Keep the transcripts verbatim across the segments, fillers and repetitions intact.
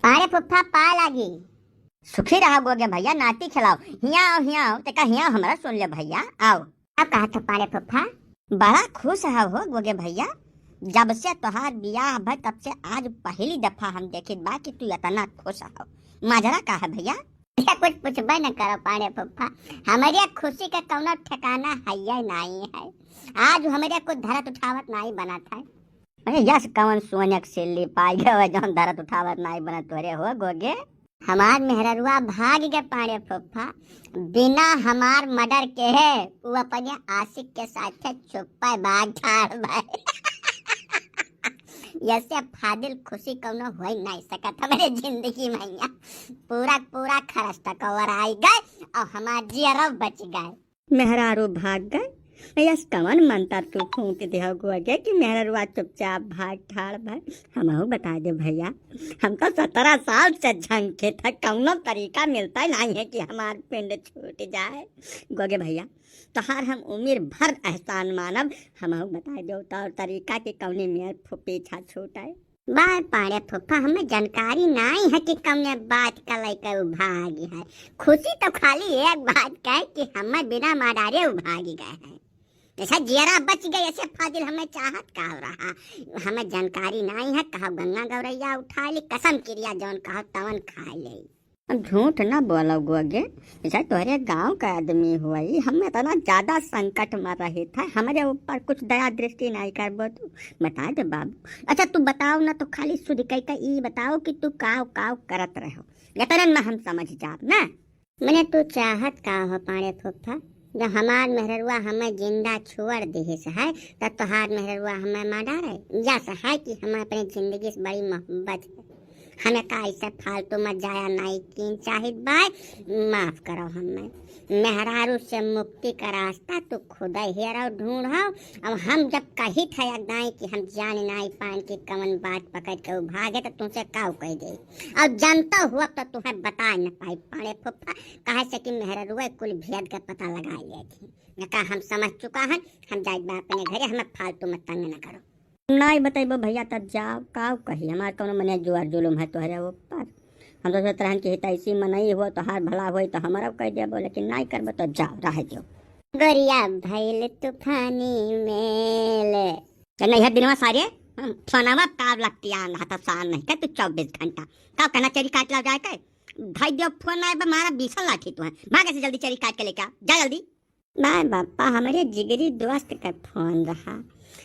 पाड़े फुफ्फा, पाए लागी। सुखी रहा गोगे भैया, नाती खिलाओ। हियाँ आओ, हियाँ आओ, तेका हियाँ आओ, हमरा सुन ले भैया, आओ। अब कहा तो पाड़े फुफ्फा? बड़ा खुश है हो गोगे भैया, जब से तोहार बियाह भय तब से आज पहली दफा हम देखित बा कि तू इतना खुश हो। माजरा का है भैया? ये कुछ पूछबे न करो पाड़े फुफ्फा, हमरे खुशी का कौनो ठिकाना है या नहीं है। आज हमरे कुछ धरत उठावत नहीं बनत है। अरे यस कवन सोने के सिल्ली पाई गए जौन धरत उठावत नहीं बनत तोरे हो गोगे। हमार मेहररुआ भाग गए पाड़े फुफ्फा, बिना हमार मर्डर के है वो अपने आशिक के साथ छुपे भाग ठाड़ भाई। यसे फाजिल खुशी कौनो हो ही नहीं सकत हमरे जिंदगी में यहाँ। पूरा पूरा खर्च तक और आई गए और हमार जियरो बच गए। मेहरारू भाग गए, यस कवन मंतर तू फूंक दे हो गोगे कि मेहररुआ चुपचाप भाग ठाड़ भाई। हमहू बता दे भैया, हम तो सत्रह साल से झंखे था, कौनो तरीका मिलता ही नहीं है कि हमार पिंड छूट जाए। गोगे भैया, तोहार हम उम्र भर एहसान मानब, हमहू बता दो तौर तरीका के कौने मेर फु-, पीछा छूटे। बाय पाड़े फुफ्फा, हमें जानकारी नहीं है कि कौने बात का लेकर उ भागी है। खुशी तो खाली एक बात का है कि हमें बिना मारे उ भागी गए हैं। जैसा जियरा बच गए, ऐसे फाजिल हमें चाहत का हो रहा, हमें जानकारी नहीं है। कहा गंगा गौरैया उठा ली, कसम किरिया जौन कहो तवन खा ले। अब झूठ ना बोलो गोगे, जैसे तोहरे गांव का आदमी हुई, हम इतना ज्यादा संकट में रहित है, हमरे ऊपर कुछ दया दृष्टि नहीं करबो तू? बता दे बाबू। अच्छा तू बताओ ना, तो खाली सुध कई का ई बताओ कि तू काव काव करत रहो, इतने में हम समझ जाब ना। मने तू चाहत का हो पाड़े फुफ्फा? जब हमार मेहररुआ हमें जिंदा छोड़ दिहिस है, तब तोहार मेहररुआ हमें मार डारे। यस है कि हमें अपने जिंदगी से बड़ी मोहब्बत है। हमें का ऐसे फालतू में जाया नाई कीन चाहित बाय, माफ करो हमें। मेहरारू से मुक्ति का रास्ता तू खुद हेरो ढूंढो। अब हम जब कही था एक दाई कि हम जान नाई पान कि कवन बात पकड़ के उ भागे, तो तुमसे काउ कह दे। अब जानता हुआ तो तुम्हें बता न पाई पाड़े फुफ्फा, काहे से कि मेहररुआ कुल भेद के पता लगा लिए थी। न का हम समझ चुका है, हम जाए बा अपने घरे, हमें फालतू में तंग न करो। नाई बतैबो भैया, तब जाओ, काउ कही, हमार कौनो मने जुआर जुलुम है तोहरे ऊपर। हम तो सोचत रहन कि हितैषी मनई हुआ, तोहार भला होई तो हमारा कह देबो, लेकिन नाई करबो तो जाओ, रह जो। गोरिया भइल तूफानी मेल। तो नहीं है दिनवा सारे, हम फोनवा का लतियान रहा था, सान नहीं का तू चौबीस घंटा। का कहना चेरी काट ला जाए के? भाई दियो फोन ना आए बा, मारा बीसल लाठी तू है। भागे से जल्दी चेरी काट के लेके आ, जा जल्दी। बाय बापा, हमरे जिगरी दोस्त का फोन रहा।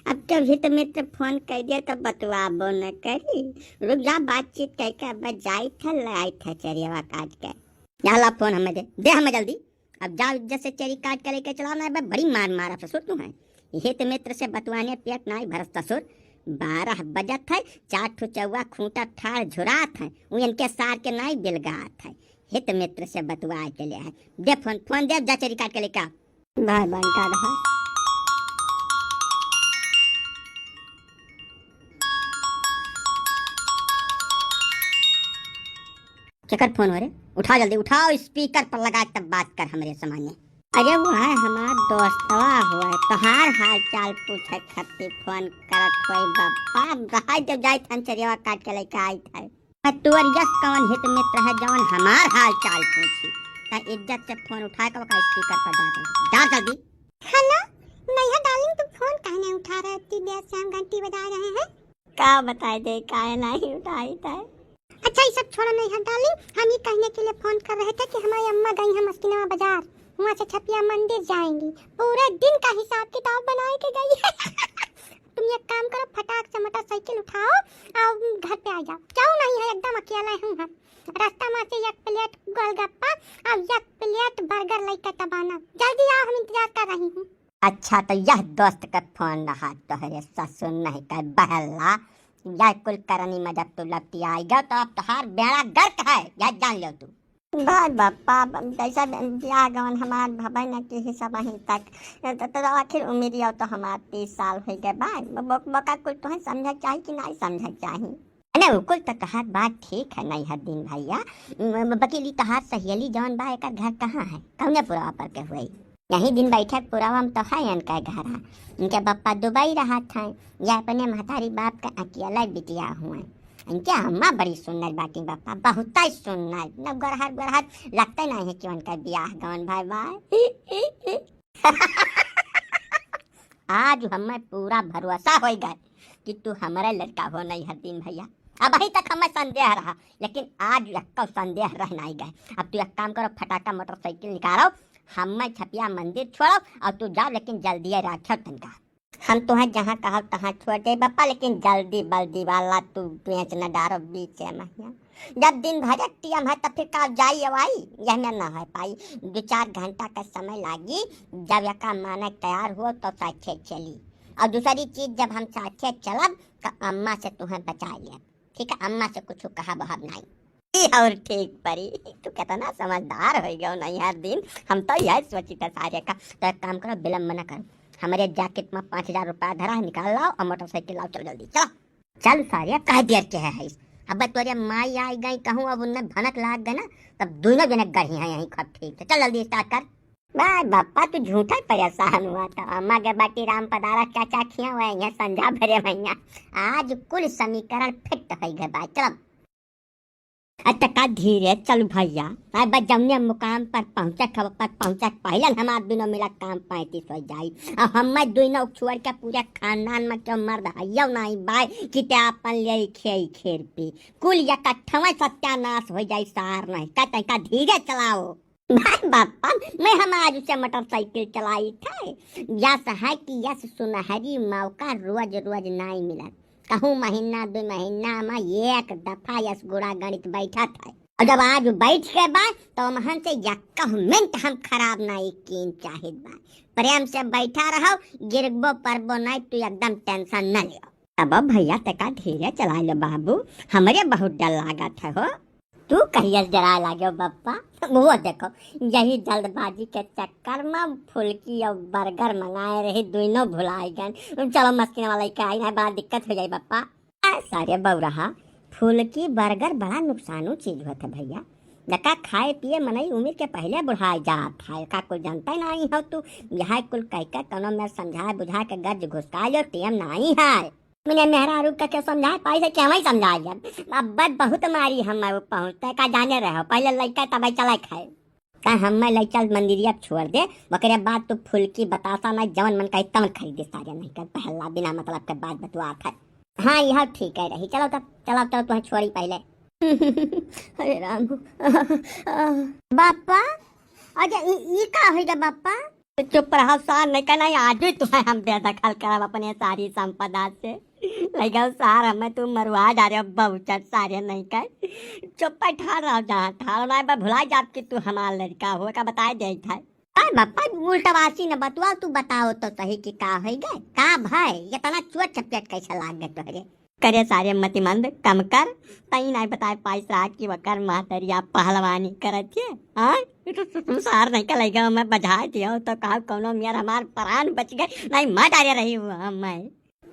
अब जब हित मित्र फोन कर दिया तब बतवाबो न करी। रुक जा, बातचीत करके अब जाई था, लाई था चेरियावा काट के। जा ला फोन हमें दे, दे हमें जल्दी। अब जाओ इज्जत से चेरी काट के लेके चलाओ, ना बे बड़ी मार मारा ससुर तू है। हित मित्र से बतवाने पेट नाई भरत ससुर। बारह बजत है, चार ठो चौवा खूंटा ठाड़ झुरात है, उ इनके सार के नाई बिलगात है। हित मित्र से बतवा के ले है। दे फोन, फोन दे, जा चेरी काट के लेके आ। भाई बंटा रहा। केकर फोन हो रे? उठाओ जल्दी, उठाओ, स्पीकर पर लगा के तब बात कर हमरे सामने। अरे वो है हमार दोस्तवा हो, तोहार हाल चाल पूछे खातिर फोन करत होई बापा। रहा जब जाइत हम चेरियावा काट के लेके आइत है। मैं तोर यस कवन हित मित्र है जवन हमार हाल चाल पूछी? ता इज्जत से फोन उठा के ओका स्पीकर पर डाल दे। डाल जल्दी। हेलो, नैहा डार्लिंग, तुम फोन काहे नहीं उठा रहे? इतनी देर से हम घंटी बजा रहे हैं। का बताए दे, काहे नहीं उठाई थे? अच्छा, ये सब छोड़ो नैहा डार्लिंग, हम ये कहने के लिए फोन कर रहे थे कि हमारी अम्मा गई हैं मस्किनवा बाजार, वहाँ से छपिया मंदिर जाएंगी। पूरे दिन का हिसाब किताब बनाए के गई। तुम एक काम करो, फटाक से मोटरसाइकिल उठाओ और घर पे आ जाओ। क्यों नहीं है, एकदम अकेला हूँ हम। रास्ता में से एक प्लेट गोलगप्पा और एक प्लेट बर्गर लेकर तब आना। जल्दी आओ, हम इंतजार कर रही हूँ। अच्छा, तो यह दोस्त का फोन रहा तोहरे ससुर नहीं कर बहला। यह कुल करनी में जब तू लपटी आई गया तो अब तोहार बेड़ा गर्क है, यह जान लो तू। भाई बापा, जैसा ब्याह गवन हमार भवे न की ही सब वहीं तक। तो, तो आखिर उम्र तो हमार तीस साल हो गए बा। बो-, बोका कुल तुहें समझे चाही कि नहीं समझे चाही? अरे, उ कुल तो तोहार बात ठीक है, नहीं है दिन भैया। म-, बकीली तोहार सहेली जौन बा, एकर घर कहाँ है? कौने पुरवा पर के हुई? यही दिन बैठक पुरवा में तो है इनका घर है। इनके बप्पा दुबई रहत हैं, या अपने महतारी बाप का अकेला बिटिया हुए। इनके अम्मा बड़ी सुन्नर बाटी बापा, बहुत ही सुन्नर, न गोरहर गोरहर, लगते नहीं है कि उनका बियाह गवन भाई बाय। आज हमें पूरा भरोसा हो गए कि तू हमारे लड़का हो नहीं हर दिन भैया। अब अभी तक हमें संदेह रहा, लेकिन आज यक्को संदेह रह नहीं गए। अब तू एक काम करो, फटाका मोटरसाइकिल निकालो, हमें छपिया मंदिर छोड़ो और तू जाओ, लेकिन जल्दी रखो तनका। हम तुहें जहाँ कहब तहाँ छोड़ दे बापा, लेकिन जल्दी बल्दी वाला तू बेच न डारो बीच महिया। जब दिन भर टीएम है तो फिर का जाई अवाई, यह में न हो पाई। दो चार घंटा का समय लागी, जब यका माने तैयार हो तो साथे चली। और दूसरी चीज, जब हम साथे चलब तो अम्मा से तुहें बचा लेब, ठीक है? अम्मा से कुछ कहा बहब नहीं। ई और ठीक परी, तू कितना समझदार हो गयो नहीं हर दिन। हम तो यही सोची था सारे का। तो एक काम करो, विलम्ब न करो, हमारे जैकेट में पाँच हजार रुपया धरा है, निकाल लाओ और मोटरसाइकिल लाओ, चलो जल्दी चलो। चल सारे, अब काहे देर के है, है? अब तोरे माई आई गई कहूँ, अब उनमें भनक लाग गए ना, तब दोनों जने गढ़ी हैं यहीं खूब ठीक से। चल जल्दी स्टार्ट कर। बाय बापा, तू झूठा ही परेशान हुआ था। अम्मा के बाटी राम पदारा चाचा खिया हुआ है, यहाँ संझा भरे भैया। आज कुल समीकरण फिट हो गए बा। चल। अच्छा का धीरे चल भैया, अब जौने मुकाम पर पहुँचे, खबर पर पहुँचे, पहले हमार दुनों मिला काम पैंतीस हो जाई। अब हमें दुनों छोड़ के पूरे खानदान में क्यों मर्द हइयो नहीं बाय कि ते आपन ले खेई खेर पी। कुल इकट्ठवे सत्यानाश हो जाई सार नहीं। का तनिका धीरे चलाओ। भाई बापा, मैं हम आज से मोटरसाइकिल चलाई थे। यस है कि यस सुनहरी मौका रोज रोज नहीं मिलत। कहूँ महीना दो महीना में एक दफा यस गुड़ा गणित बैठा था। और जब आज बैठ के बा, तो महन से यक्का मिनट हम खराब नहीं कीन चाहित बा। प्रेम से बैठा रहो, गिरबो परबो नहीं, तू एकदम टेंशन न लियो। अब भैया तका धीरे चला लो बाबू, हमरे बहुत डर लागत है हो। तू कहिया डरा लाग्यो बप्पा? वो देखो, यही जल्दबाजी के चक्कर में फुल्की और बर्गर मंगाए रही, दोनों भुलाई गन। चलो मस्किन वाला के आई ना, बड़ा दिक्कत हो जाई बप्पा। आ, सारे बौरहा, फुल्की बर्गर बड़ा नुकसानो चीज होत है भैया। जका खाए पिए मनई उम्र के पहले बुढ़ाए जात है, का कुल जानते नहीं हो तू? यह कुल कह के कौनो में समझाए बुझाए के गर्ज घुसका लो, टेम नहीं है। मैंने मेहरारू का के समझाए पाई से कि हम ही समझाए जब। अब बस बहुत मारी हम वो पहुँचते का जाने रहो, पहले लइका तब चला खाए। का हम मैं लइका मंदिरिया छोड़ दे, ओकरे बाद तू फुल्की बतासा ना जवन मन कही तवन खरीदे सारे नहीं कर पहला बिना मतलब के बात बतुआ था। हाँ, यह ठीक है रही। चलो तब, चलो, चलो, तुम्हें छोड़ी पहले। अरे राम। बापा, अरे ई, ई का होइगा बापा? चुप रहो सार, नहीं कहना आज ही तुम्हें हम बेदखल करब अपने सारी संपदा से। लगा सार, हमें तू मरुआ जा रहे हो, बहुचट सारे नहीं कह। चुप पे ठाड़ रहो जहाँ ठाड़, ना बा भुला जाब कि तू हमार लड़का हो, का बताए दे था। अरे बापा, उल्टाबासी न बतुआ, तू बताओ तो सही कि का होइगा, का भाई, इतना चोट चपेट कैसे लाग गए तोहरे? करे सारे मतिमंद, कम कर, तई नहीं बताए पाइस रहा कि वकर महतरिया पहलवानी करत है, हाँ? तू, तू, तू सार नहीं का लइका, मैं बजाए दियो तो का कौनो मियार हमार प्राण बच गए, नहीं मार डारे रही हुआ मैं।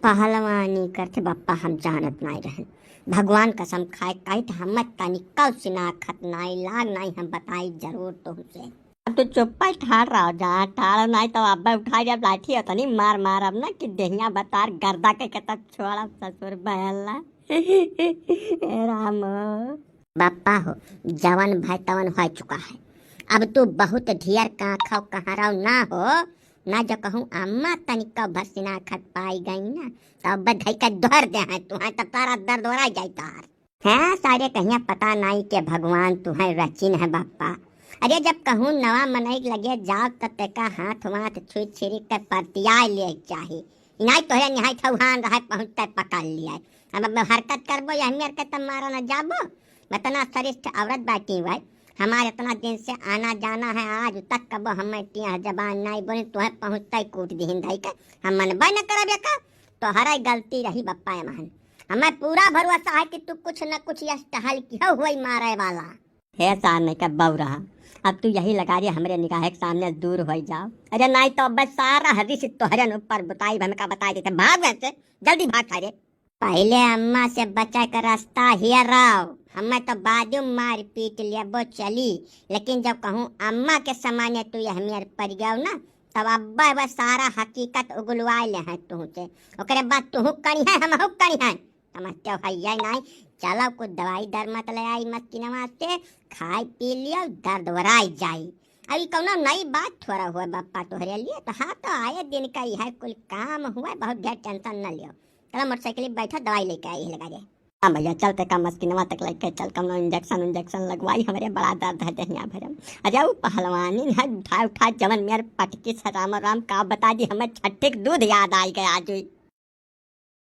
पहलवानी करते बप्पा हम जानत नहीं रहन। भगवान कसम खाए कही तो हम तनिका सिनाखत नहीं लाग नहीं हम बताई जरूर तुमसे। अब तू चुप्पा ही ठाड़ रहो जा, ठाड़ नहीं तो अब्बे उठा जब लाठी हो तनी मार मार अब ना कि देहिया बतार गर्दा के, के तब छोड़ब ससुर बहला। ए राम। बप्पा हो, जवन भय तवन हो चुका है। अब तू बहुत ढेर काखव कहराव ना हो, ना जो कहूँ अम्मा तनिका भर सिनाखत पाई गई ना, तो अब धई के दोहर दे हैं तू, हैं तो तारा दर्द हो रहा जाई तार। हैं सारे कहिया पता नाई के भगवान तू है रचिन है बप्पा। अरे जब कहूँ नवा मनई लगे जाओ त तेका हाथ वाथ छुई छिरी के परतिया ले चाही। इनाई तोहरे निहाई ठौहान रहे पहुँचते पकड़ लिया। हम अब हरकत करबो या हमी हरकत तब मारा न जाबो। इतना श्रेष्ठ औरत बैठी हुआ है। हमारे इतना दिन से आना जाना है, आज तक कबो हमें टिया जबान नाई बोली, तोहे पहुँचते ही कूट दिहिन धई के। हम मनबे न करब एका, तोहरे गलती रही बप्पा एमहन। हमें पूरा भरोसा है कि तू कुछ न कुछ यस टहल की हो हुई मारे वाला। हे सार नहीं का बौरहा, अब तू यही लगा रही हमरे निगाह के सामने दूर हो जाओ। अरे नहीं तो अब सारा हदिस तोहरे न ऊपर बुताई, हम का बताई देते, भाग यहाँ से, जल्दी भाग सारे। पहले अम्मा से बचा के रास्ता हेराओ, हमें तो बाजू मार पीट लेबो चली, लेकिन जब कहूँ अम्मा के सामने तू यह मेर पड़ गयो ना, तब अब्बा वह सारा हकीकत उगलवा ले हैं तू से। ओकरे बाद तू करी है, हम करी है। समझते हो, है ये नहीं, चलो कुछ दवाई दर मत ले आई मस्किनवा से, खाई पी लियो, दर्द वराई जाई। अभी कौनो नई बात थोड़ा हुआ बप्पा तोहरे लिए, तो हाँ, तो आए दिन का यह कुल काम हुआ, बहुत ढेर टेंशन न लियो। चलो मोटरसाइकिल पे बैठो, दवाई लेके आई लगा दे। हाँ भैया, चलते का मस्किनवा तक लेके चल, कौनो इंजेक्शन उंजेक्शन लगवाई, हमरे बड़ा दर्द है देहिया भरम। अरे वो पहलवानी है, उठा उठा जवन मेर पटकी से राम राम का बता दी, हमें छठी के दूध याद आई गया आज।